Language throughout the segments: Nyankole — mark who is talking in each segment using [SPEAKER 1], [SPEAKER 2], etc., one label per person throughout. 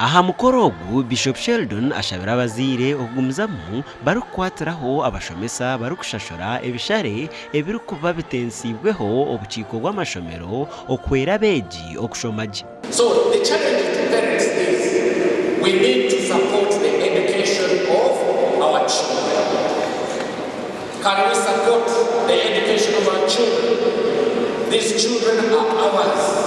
[SPEAKER 1] Aha mukoro ogu, Bishop Sheldon ashabire abazaire okugumizamu barikukwatiraho abashomesa barikushashura ebishare ebirikuba bitensiibweho obukiiko bw'amashomero okuhwera abeegi okushoma gye.
[SPEAKER 2] So the challenge to parents is we need to support the education of our children. Can we support the education of our children? These children are ours.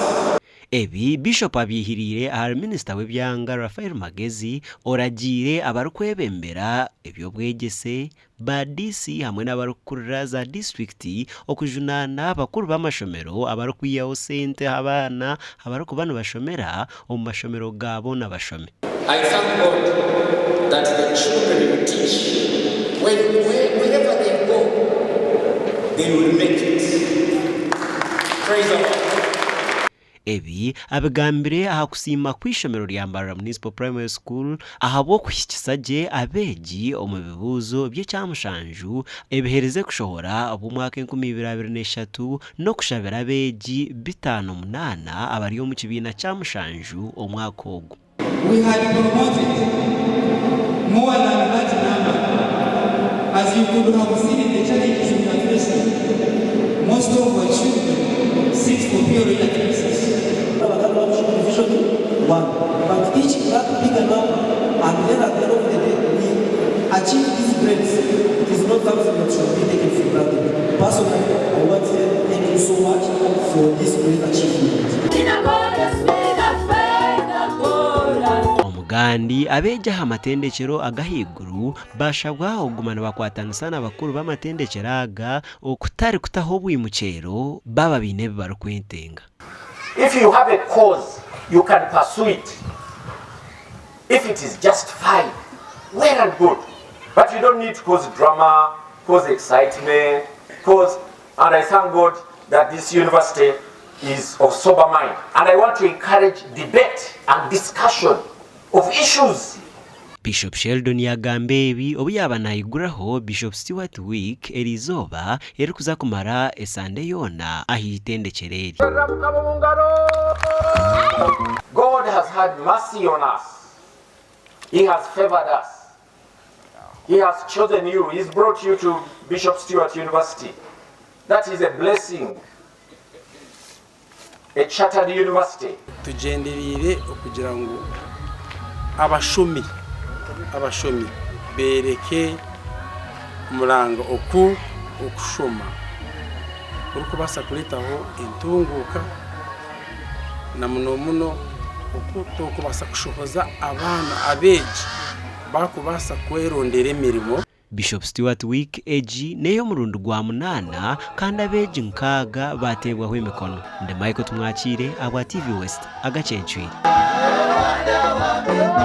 [SPEAKER 1] Ebi Bishop abyihiriire ahari Minisita w'ebyanga Raphael Magezi oragiire abarikwebembera eby'obwegyese, ba DC hamwe n'abarikukurira za disiturikiti okujunaana abakuru b'amashomero abarikwihaho sente aha baana abarikuba nibashomera omu mashomero ga boona bashome.
[SPEAKER 2] I thank God that the children you teach, when, wherever they go, they will make it. Praise the Lord.
[SPEAKER 1] Ebi abigambire aha kusiima kw'eishomero rya Mbarara Municipal Primary School ahabw'okuhikisa gye abeegi omu bibuuzo by'ekyamushanju ebiherize kushohora obw'omwaka 2023 n'okushabira abeegi 58 abari omu kibiina kya mushanju omwaka ogu.
[SPEAKER 3] We had promoted more than that number. As you could have seen in the challenges we are facing, most of our children sit for PLE attempts.
[SPEAKER 4] Division one. But teaching that bigger number and then at the end of the day we achieve these grades, it is not something that should be taken for granted. Personally, I want to say thank you so much for this great achievement.
[SPEAKER 1] Omugandi abeegi aha matendekyero ag'ahaiguru bashabwa okuguma nibakwatanisa n'abakuru b'amatendekyero aga okutari kutaho obwimukyero baaba baine ebi barikwetenga.
[SPEAKER 2] If you have a cause, you can pursue it. If it is justified, well and good. But you don't need to cause drama, cause excitement, cause. And I thank God that this university is of sober mind. And I want to encourage debate and discussion of issues.
[SPEAKER 1] Bishop Sheldon yagamba ebi obu yaaba naayiguraho Bishop Stuart Week eriizooba erikuza kumara esande yoona aha itendekyero eri.
[SPEAKER 2] God has had mercy on us. He has favored us. He has chosen you. He's brought you to Bishop Stuart University. That is a blessing. A chartered university.
[SPEAKER 5] Tugyendereire okugira ngu abashomi abashomi beereke omuranga oku okushoma kurikubaasa kureetaho entunguuka na muno muno oku turikubaasa kushohoza abaana abeegi baakubaasa kwerondera emirimo.
[SPEAKER 1] Bishop Stuart Week egi n'ey'omurundi gwa munaana kandi abeegi nkaaga baateebwaho emikono. Ndi Michael Tumwakiire ahabwa TV West, agacencwire.